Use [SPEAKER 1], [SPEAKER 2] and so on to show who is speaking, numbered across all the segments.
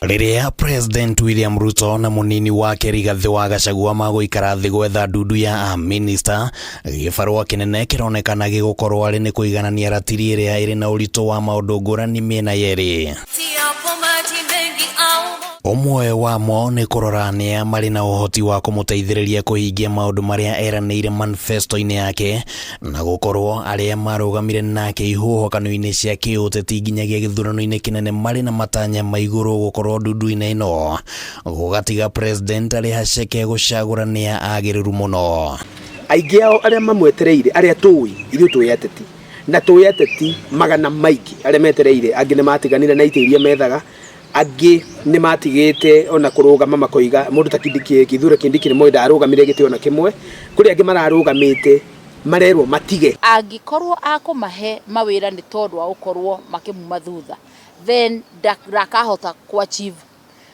[SPEAKER 1] Rĩrĩa President William Ruto na mũnini wake Rigathĩ wa Gachagua magũikara thĩ gwetha ndundu ya amĩnĩsta, gĩbarũa kĩnene kĩronekana gĩgũkorwo arĩ nĩ kũiganania ratiri ĩrĩa ĩrĩ na ũritũ wa maũndũ ngũrani mĩena yerĩ. Ũmwe wamo nĩ kũrora nĩa marĩ na ũhoti wa kũmũteithĩrĩria kũhingia maũndũ marĩa eranĩire manifesto-inĩ yake na gũkorwo arĩa marũgamire nake ihuhũkanio-inĩ cia kĩũteti nginyagia gĩthurano-inĩ kĩnene marĩ na matanya ma igũrũ gũkorwo ndundu-inĩ ĩno gũgatiga president arĩ haceke gũcagũra nĩa agĩrĩru mũno.
[SPEAKER 2] Aingĩ ao arĩa mamwetereire, arĩa tũĩ, ithuĩ tũĩ ateti, na tũĩ ateti magana maingĩ arĩa metereire, angĩ nĩ matiganire na itĩ iria methaga, angĩ nĩ matigĩte ona kũrũgama makoiga, mũndũ ta Kithure Kindiki nĩ moĩ ndarũgamire gĩtĩ ona kĩmwe, kũrĩ angĩ mararũgamĩte marerwo matige.
[SPEAKER 3] Angĩkorwo akũmahe mawĩra nĩ tondũ wa gũkorwo makĩmuma thutha, then ndakahota kũ achieve,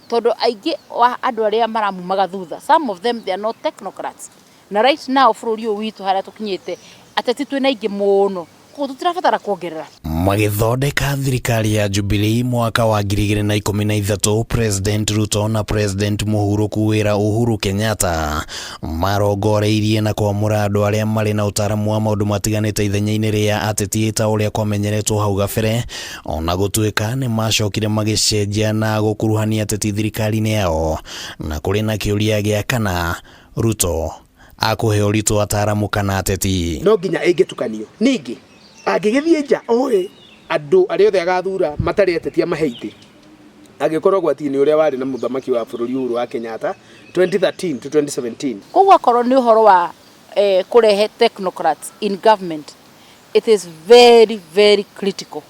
[SPEAKER 3] tondũ aingĩ wa andũ arĩa maramumaga thutha, some of them they are not technocrats. Na right now bũrũri ũyũ witũ harĩa tũkinyĩte, ateti twĩna aingĩ mũno, koguo tũtirabatara kuongerera.
[SPEAKER 1] Magĩthondeka thirikari ya Jubilee mwaka wa 2013, President Ruto na President mũhurũku wĩra Uhuru Kenyatta marongoreirie na kwamũra andũ arĩa marĩ na ũtaaramu wa maũndũ matiganĩte ithenya-inĩ rĩa ateti ta ũrĩa kwamenyeretwo hau gabere, ona gũtuĩka nĩ macokire magĩcenjia na gũkuruhania ateti thirikari-inĩ yao, na kũrĩ na kĩũria gĩa kana Ruto akũhe ũritũ ataaramu kana ateti.
[SPEAKER 2] No nginya ĩngĩtukanio. Ningĩ angĩgĩthiĩ nja oe andũ arĩa othe agathura matarĩ ateti amahe itĩ, angĩkorwo ũgwati-inĩ ũrĩa warĩ na mũthamaki wa bũrũri Uhuru wa Kenyatta 2013 to 2017.
[SPEAKER 3] Koguo akorwo nĩ ũhoro wa kũrehe technocrats in government, it is very very critical.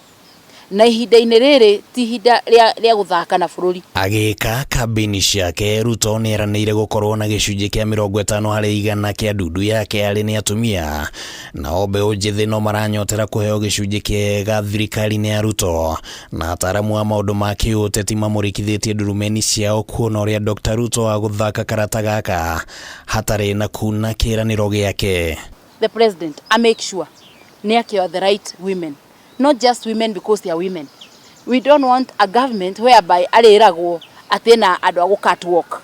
[SPEAKER 3] Na ihinda-inĩ rĩrĩ ti ihinda rĩa gũthaka na bũrũri.
[SPEAKER 1] Agĩka kambĩini ciake, Ruto nĩ eranĩire gũkorwo na gĩcunjĩ kĩa 50% kĩa ndundu yake arĩ nĩ atumia. Nao mbeũ njĩthĩ no maranyotera kũheo gĩcunjĩ kĩega thirikari-inĩ ya Ruto, na ataaramu a maũndũ ma kĩũteti mamũrĩkithĩtie ndurumeni ciao kuona ũrĩa Dr Ruto agũthaka karata gaka hatarĩ na kuna kĩĩranĩro gĩake.
[SPEAKER 3] The president a make sure nĩ akĩoya the right women, not just women because they are women. We don't want a government whereby arĩragwo atĩ ena andũ a gũ catwalk.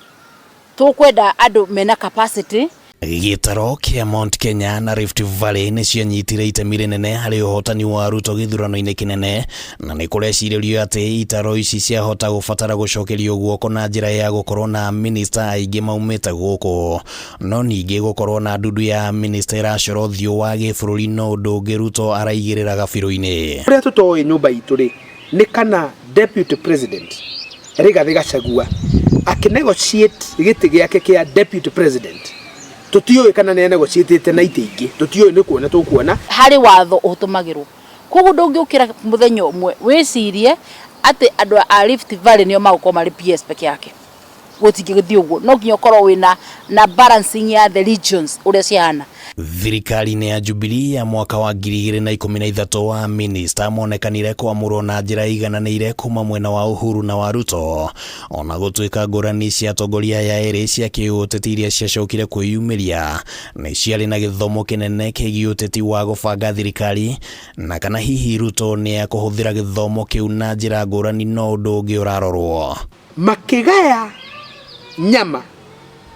[SPEAKER 3] Tũkwenda andũ mena capacity.
[SPEAKER 1] Gĩtaro kĩa Mount Kenya na Rift Valley nĩ cianyitire itemi rĩnene harĩ ũhotani wa Ruto gĩthurano-inĩ kĩnene, na nĩ kũrecirĩrio atĩ itaro ici ciahota gũbatara gũcokerio guoko na njĩra ya gũkorwo na minista aingĩ maumĩte gũkũ. No ningĩ gũkorwo na ndundu ya minista ĩracora ũthiũ wa gĩbũrũri no ũndũ ũngĩ Ruto araigĩrĩra gabirũ-inĩ.
[SPEAKER 2] Ũrĩa tũtoĩ nyũmba itũ rĩ, nĩ kana Deputy President Rigathĩ Gachagua akĩ negotiate gĩtĩ gĩake kĩa Deputy President, tũtiũĩ kana nĩ negotiatĩte na itĩ ingĩ, tũtiũĩ, nĩ kuona tũkuona.
[SPEAKER 3] Harĩ watho ũtũmagĩrwo, koguo ndũngĩũkĩra mũthenya ũmwe wĩcirie atĩ andũ a Rift Valley nĩo magũkorwo marĩ PS peke yake. Gũtingĩgĩthiĩ ũguo, no nginya ũkorwo wĩna na balancing ya the regions ũrĩa cihana.
[SPEAKER 1] Thirikari-inĩ ya Jubilee ya mwaka wa 2013 wa minista monekanire kwamũrwo na njĩra ĩigananĩire kuma mwena wa Uhuru na wa Ruto, ona gũtuĩka ngũrani cia atongoria aya erĩ cia kĩũteti iria ciacokire kwĩyumĩria nĩ ciarĩ na gĩthomo kĩnene kĩgiĩ ũteti wa gũbanga thirikari, na kana hihi Ruto nĩ ekũhũthĩra gĩthomo kĩu na njĩra ngũrani no ũndũ ũngĩ ũrarorwo.
[SPEAKER 2] Makĩgaya nyama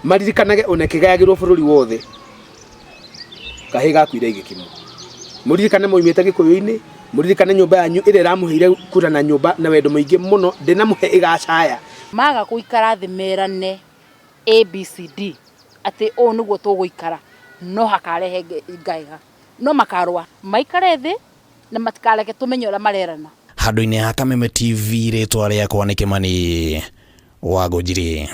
[SPEAKER 2] maririkanage ona ĩkĩgayagĩrwo bũrũri wothe, kahĩĩ gakuire igĩkimwo. Mũririkane moimĩte Gĩkũyũ-inĩ, mũririkane nyũmba yanyu ĩrĩa ĩramũheire kura na nyũmba na wendo mũingĩ mũno, ndĩnamũhe ĩgacaya.
[SPEAKER 3] Maga gũikara thĩ merane ABCD atĩ ũũ nĩguo tũgũikara, no hakarehe ngaĩga, no makarũa. Maikare thĩ na matikareke tũmenye ũrĩa marerana.
[SPEAKER 1] Handũ-inĩ ha Kameme TV, rĩtwa rĩakwa nĩ Kĩmani wa Ngũnjiri.